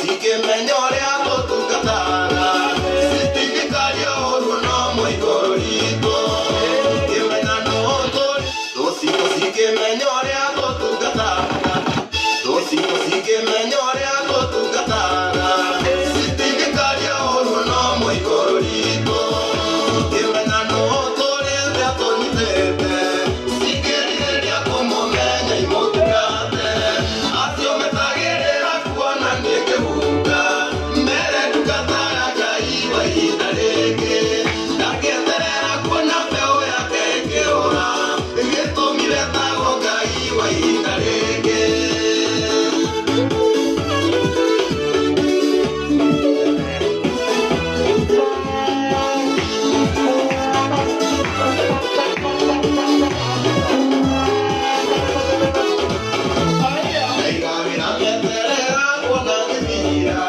Cikimenya ũrĩa tũtungataga citingĩkaria ũru no mũigũrũ ritũ cikĩmenya no tũrĩ thũ cikĩmenya ũrĩa tũtungataga thũ citũ cikĩmenya ũrĩa tũtungataga citingĩkaria ũru no mũigũrũ ritũ cikĩmenya no tũrĩ ũrĩa tũnyitĩte cikĩrirĩria kũmũmenya imũtungate acio metagĩrĩra kuona nĩ kĩhuka mere ndungata ya Ngai wa ihinda rĩngĩ ndangĩeterera kuona mbeũ yake ĩkĩũra gĩtũmi wetagwo Ngai wa ihinda rĩngĩ. Ndaigawĩra meterera kuona ngĩthira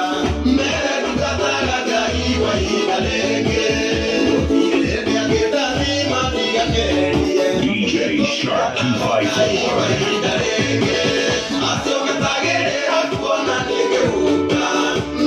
mere ndungata ya Ngai wa ihinda rĩngĩ gũtirĩ hĩndĩ angĩndathima ndiganĩrie. DJ Shark 254. Ihinda rĩngĩ acio metagĩrĩra kuona nĩ ngĩhuka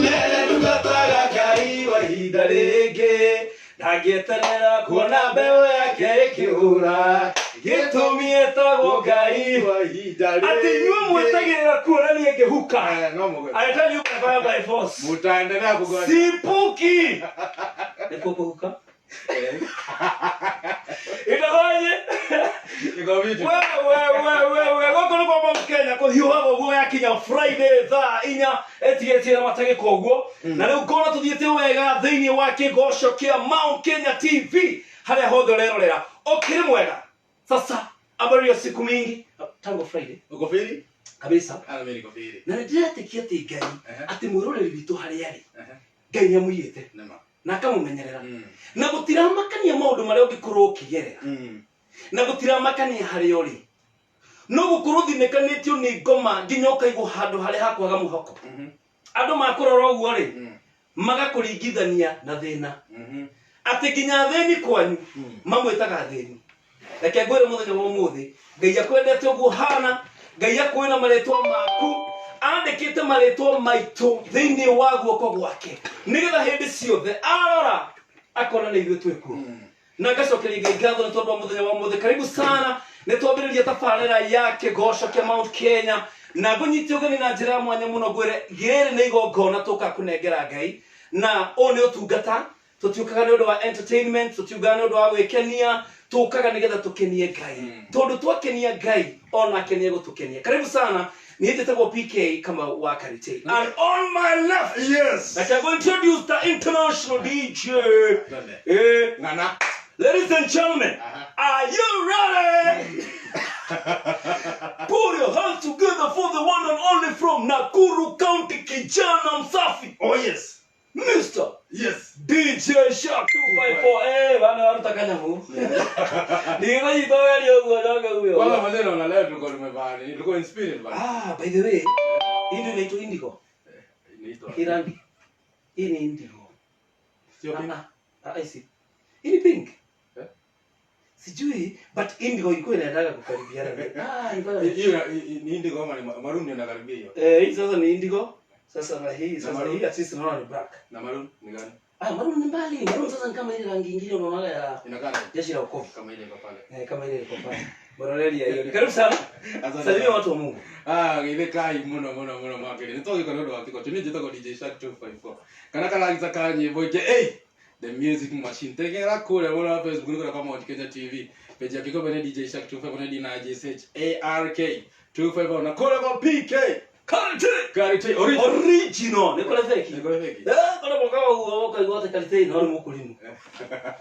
mere ndungata ya Ngai wa ihinda rĩngĩ ndangĩeterera kuona mbeũ yake ĩkĩũra gĩtũmi etagwo Ngai wa ihinda atĩ inyuĩ mwetagĩrĩra kuona niĩ ngĩhuka. Eh, no mũgwe. I tell you by fire by force. Mutaendelea kugoja. Sipuki. Nĩkuo kũhuka itakoje. Iko vipi? Wewe gũkũ nĩ kwa Mount Kenya kũhiũhaga ũguo yakinya Friday thaa 4 ĩtigĩtie na matagĩka ũguo na rĩu ngona tũthiĩte wega thĩinĩ wa kĩgoco kĩa Mount Kenya TV harĩa hothe ũrerorera ũkĩrĩ mwega. Sasa habari ya siku mingi tangu Friday. Uko firi? Kabisa. Ah, mimi niko firi. Na nĩ ndĩretĩkia atĩ Ngai atĩ mwĩroreri witũ harĩa arĩ Ngai nĩ amũiyĩte Nema. na akamũmenyerera na gũtiramakania maũndũ marĩa ũngĩkorwo ũkĩgerera na gũtiramakania harĩa ũrĩ no gũkorwo thinĩkanĩtio nĩ ngoma nginya ũkaigwo handũ harĩa hakwaga mũhoko andũ makũrora ũguo rĩ magakũringithania na thĩna atĩ nginya athĩni kwanyu mamwĩtaga athĩni. Reke ngwĩre mũthenya wa ũmũthĩ Ngai akwendete ũguo hana Ngai akũĩ na marĩtwa maku andĩkĩte marĩtwa maitũ thĩinĩ wa guoko gwake nĩgetha hĩndĩ ciothe arora akona nĩ ithuĩ twĩkuo na ngacokeria Ngai ngatho nĩ tondũ wa mũthenya wa ũmũthĩ. Karibu sana nĩ twambĩrĩria tabarĩra ya kĩgoco kĩa Mount Kenya na ngũnyite ũgeni na njĩra ya mwanya mũno ngwĩre rĩrĩ nĩ igongona tũka kũnengera Ngai na ũyũ nĩ ũtungata tũtiũkaga nĩ ũndũ wa entertainment tũtiũkaga nĩ ũndũ wa gwĩkenia tũkaga nĩgetha tũkenie Ngai tondũ twakenia Ngai onake nĩ egũtũkenia. Karibu sana niĩ njĩtagwo PK kama wa Karitei and on my left I go introduce the international DJ. Twende. Ng'ana. Ladies and gentlemen, are you ready? Put your hands together for the one and only from Nakuru County, Kijana Msafi, Oh yes. Mr. DJ Shark 254. Eh, bana waruta kanyamu. Ndigikũnyita ũgeni ũguo njoke uge Kwanza ũguo. mzee naona leo tulikuwa tumevaa nini? Tulikuwa in spirit bana. Ah, by the way, hii ndio inaitwa indigo. Inaitwa. Hii rangi. Hii ni indigo. Sio pink. Ah, ah, I see. Hii ni pink. Eh? Sijui, but indigo ilikuwa inaendaga kukaribiana. Ah, ilikuwa Hiyo ni indigo ama ni maroon ndio inakaribia hiyo. Eh, hii sasa ni indigo. Sasa na hii sasa maroon. hii at least naona ni black. Na maroon ni gani? Ah, maroon ni mbali. Maroon sasa ni kama ile rangi nyingine unaonaga ya Inakaa na- jeshi la wokovu. kama ile iko pale. Eh, kama ile iko pale. Moraleria hiyo. Karibu sana. Asante. Salimia watu wa Mungu. Ah, githĩ kai mũno mũno mũno makĩria nĩ twagĩka nĩ ũndũ wa kĩgoco niĩ njĩtagwo DJ Shark 254 kana karagita ka nyĩmbo ingĩ. Hey, The Music Machine. Tegera kũrĩa mwena wa Facebook nĩ kũrĩa kwa Mount Kenya TV. Page ya Kikombe nĩ DJ Shark 254 nĩ D na J S H A R K 254 na kũrĩa kwa PK Karate! Karate original. Original nĩ kũrĩ fake. Nĩ kũrĩ fake. Eh, kũrĩ mwaka wa ũguo ũkaigua atĩ Karitei no nĩ mũkũrimũ.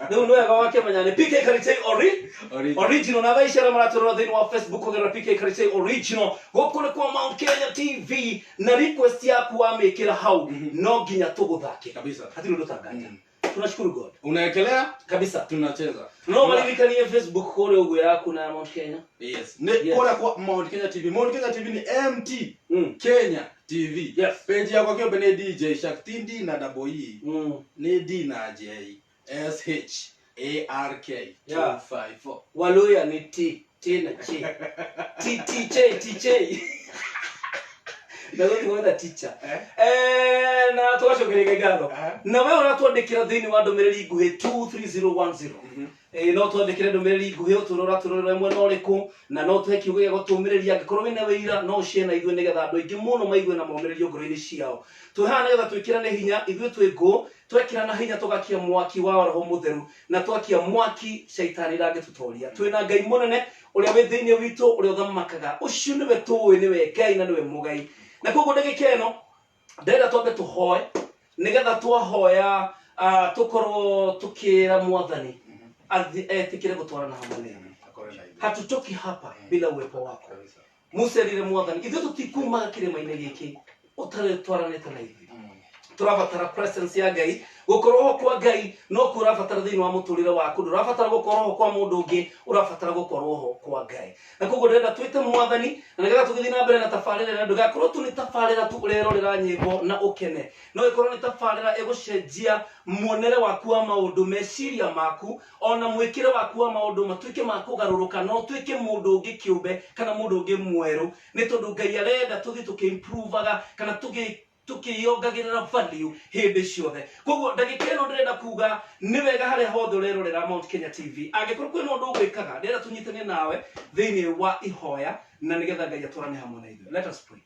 Rĩu nĩ wega wakĩmenya nĩ PK Karitei ori Original. Original na thaa ici arĩa maratũrora thĩinĩ wa Facebook kũgerera PK Karitei Original gũkũ nĩ kwa Mount Kenya TV na request yaku wamĩkĩra hau no nginya tũgũthakĩre. Kabisa. Hatirĩ ũndũ tanganja. Tunashukuru God. Unaekelea Kabisa. tunacheza. No maririkanie Facebook kũrĩa ũguo yaku na ya Mount Kenya. Yes. Nĩ Yes. kũrĩa kwa Mount Kenya TV. Mount Kenya TV ni MT Kenya TV. Yes. Page yakwa kĩũmbe nĩ DJ Shark T D na double E. Nĩ D na J S H A R K 254. Waluya ni T, T na Ch. T T Ch T Ch. Na gũtigwetha teacher. Eh? Eh, na tũgacokeria Ngai ngatho. Eh. Na we ũratwandĩkĩra thĩinĩ wa ndũmĩrĩri nguhĩ 23010. Eh, no twandĩkĩre ndũmĩrĩri nguhĩ ũtũrora ũratũrorera mwena ũrĩkũ na no tũhe kiugo gĩa gũtũmĩrĩria angĩkorwo wĩna wĩira no ũshare na ithuĩ nĩgetha andũ aingĩ mũno maigue na momĩrĩrio ngoro-inĩ ciao. Twĩ haha nĩgetha twĩkĩrane hinya ithuĩ twĩ ngũ twekĩrana hinya tũgakia mwaki wa roho mũtheru na twakia mwaki caitani ndangĩtũtoria. Twĩna Ngai mũnene ũrĩa wĩ thĩinĩ witũ ũrĩa ũthamakaga ũcio nĩwe tũĩ nĩwe Ngai na nĩwe mũgai. Na koguo ndagĩka ĩno ndĩrenda twambe tũhoe nĩgetha twahoya tũkorwo tũkĩra mwathani etĩkĩre gũtwarana hamwe na ithuĩ. Akorwo na ithuĩ. Hatutoki hapa bila uwepo wako. Kabisa. Musa erire mwathani ithuĩ tũtikumaga kĩrĩma-inĩ gĩkĩ ũtarĩ twaranĩte na ithuĩ. Tũrabatara presence ya Ngai gũkorwo ho kwa Ngai no kuo ũrabatara thĩinĩ wa mũtũrĩre waku ndũrabatara gũkorwo ho kwa mũndũ ũngĩ ũrabatara gũkorwo ho kwa Ngai. Na koguo ndĩrenda twĩte mwathani na nĩgetha tũgĩthiĩ na mbere na tabarĩra ĩno ndũgakorwo tu nĩ tabarĩra tu ũrerorera nyĩmbo na ũkene no ĩkorwo nĩ tabarĩra ĩgũcenjia muonere waku wa maũndũ meciria maku ona mwĩkĩre waku wa maũndũ matuĩke ma kũgarũrũka no ũtuĩke mũndũ ũngĩ kĩũmbe kana mũndũ ũngĩ mwerũ nĩ tondũ Ngai arenda tũthiĩ tũkĩ-improvaga kana tũkĩyongagĩrĩra value hĩndĩ ciothe. Koguo ndagĩka ĩno ndĩrenda kuga nĩ wega harĩa hothe ũrerorera Mount Kenya TV angĩkorwo kwĩna ũndũ ũgwĩkaga ndĩrenda tũnyitane nawe thĩinĩ wa ihoya na nĩgetha Ngai atwarane hamwe na ithuĩ. Let us pray.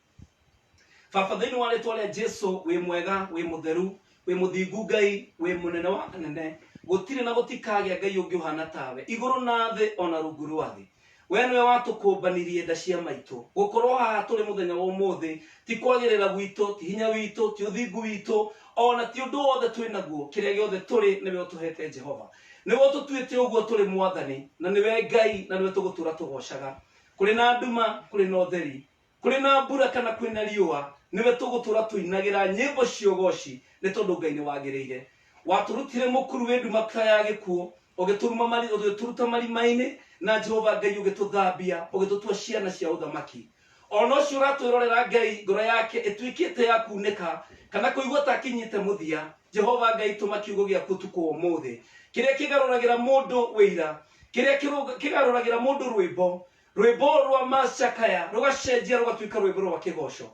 Baba thĩinĩ wa rĩtwa rĩa Jesu wĩ mwega wĩ mũtheru wĩ mũthingu Ngai wĩ mũnene wa anene gũtirĩ na gũtikagĩa Ngai ũngĩ ũhana tawe igũrũ na thĩ ona rungu rwa thĩ. We nĩwe watũkũmbanirie nda cia maitũ gũkorwo haha tũrĩ mũthenya wa ũmũthĩ ti kwagĩrĩra gwitũ ti hinya witũ ti ũthingu witũ ona ti ũndũ wothe twĩ naguo kĩrĩa gĩothe tũrĩ nĩwe ũtũhete Jehova nĩwe ũtũtuĩte ũguo tũrĩ mwathani na nĩwe Ngai na nĩwe tũgũtũra tũgocaga. Kũrĩ na nduma kũrĩ na ũtheri kũrĩ na mbura kana kwĩna riũa nĩwe tũgũtũra tũinagĩra nyĩmbo cia ũgoci nĩ tondũ Ngai nĩ wagĩrĩire. Watũrutire mũkuru wĩ nduma ta ya gĩkuũ ũgĩtũruta marima-inĩ na Jehova Ngai ũgĩtũthambia ũgĩtũtua ciana cia ũthamaki. Ona ũcio ũratwĩrorera Ngai ngoro yake ĩtuĩkĩte ya kunĩka kana kũigua ta akinyĩte mũthia Jehova Ngai tũma kiugo gĩaku ũtukũ wa ũmũthĩ kĩrĩa kĩgarũragĩra mũndũ wĩira kĩrĩa kĩgarũragĩra mũndũ rwĩmbo rwĩmbo rwa macakaya rũgacenjia rũgatuĩka rwĩmbo rwa kĩgoco.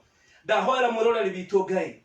Ndahoera mwĩroreri witũ Ngai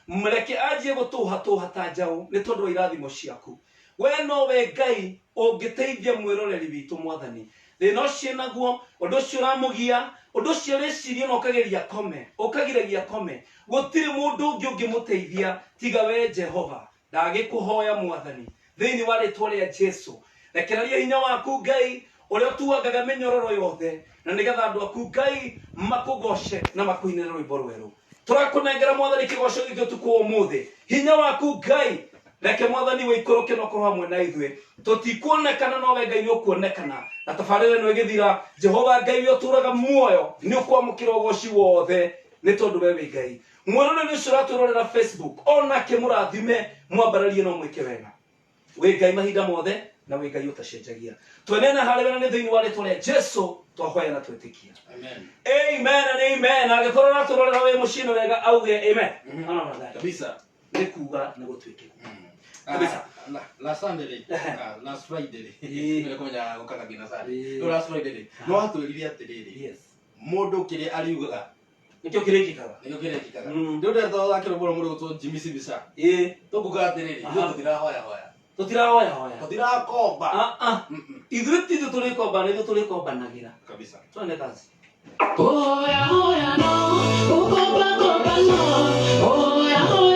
mreke anjie gũtũhatũha ta njaũ nĩ tondũ wa irathimo ciaku. We nowe Ngai ũngĩteithia mwĩroreri witũ mwathani thĩna ũcio naguo ũndũ ũcio ũramũgia ũndũ ũcio ũreciria na ũkageria kome ũkagiragia kome gũtirĩ mũndũ ũngĩ ũngĩmũteithia tiga we Jehova. Ndagĩkũhoya mwathani thĩinĩ wa rĩtwa rĩa Jesu rekereria hinya waku Ngai ũrĩa ũtuangaga mĩnyororo yothe na nĩgetha andũ aku Ngai makũgoce na makũinĩre rwĩmbo rwerũ. Tũrakũnengera mwathani kĩgoco gĩkĩ ũtukũ wa ũmũthĩ hinya waku Ngai reke mwathani wĩikũrũke na ũkorwo hamwe na ithuĩ tũtikuonekana no we Ngai nĩ ũkuonekana na tabarĩra ĩno ĩgĩthira Jehova Ngai we ũtũraga muoyo nĩ ũkwamũkĩra ũgoci wothe nĩ tondũ we wĩ Ngai. Mwĩroreri ũcio ũratwĩrorera Facebook onake mũrathime mwambararie no mwĩke wega. Wĩ Ngai mahinda mothe na wĩ Ngai ũtacenjagia. Twenena harĩ we na nĩ thĩinĩ wa rĩtwa rĩa Jesu twahoya na twĩtĩkia. Amen. Amen and amen. Angĩkorwo ũratwĩrorera wĩ mũciĩ nĩ wega auge amen. Ona Kabisa. Nĩ kuga nĩ gũtuĩke. Kabisa. Last Sunday rĩ, Ehe. last Friday rĩ, Ĩĩ. nĩ kũmenya gũkaga nginya Sunday. Ĩĩ. Rĩu last Friday rĩ, no watwĩrire atĩrĩrĩ, Yes. mũndũ kĩrĩa ariugaga Nĩkĩo kĩrĩkĩkaga. nĩkĩo kĩrĩkĩkaga. Mm. Rĩu ndĩrenda tũthake rwĩmbo rwa mũndũ ũgwĩtwo Jimmy Sibisa. Ĩĩ. Tũkuga atĩrĩrĩ, ithuĩ Aha. tũtirahoya hoya. Tũtirahoya hoya. Tũtirakomba. Ah ah. Mm-mm. Ithuĩ ti ithuĩ tũrĩkomba nĩ ithuĩ tũrĩkombanagĩra. Kabisa. Twende kazi. Hoya hoya no, ukopa kopa no, hoya hoya.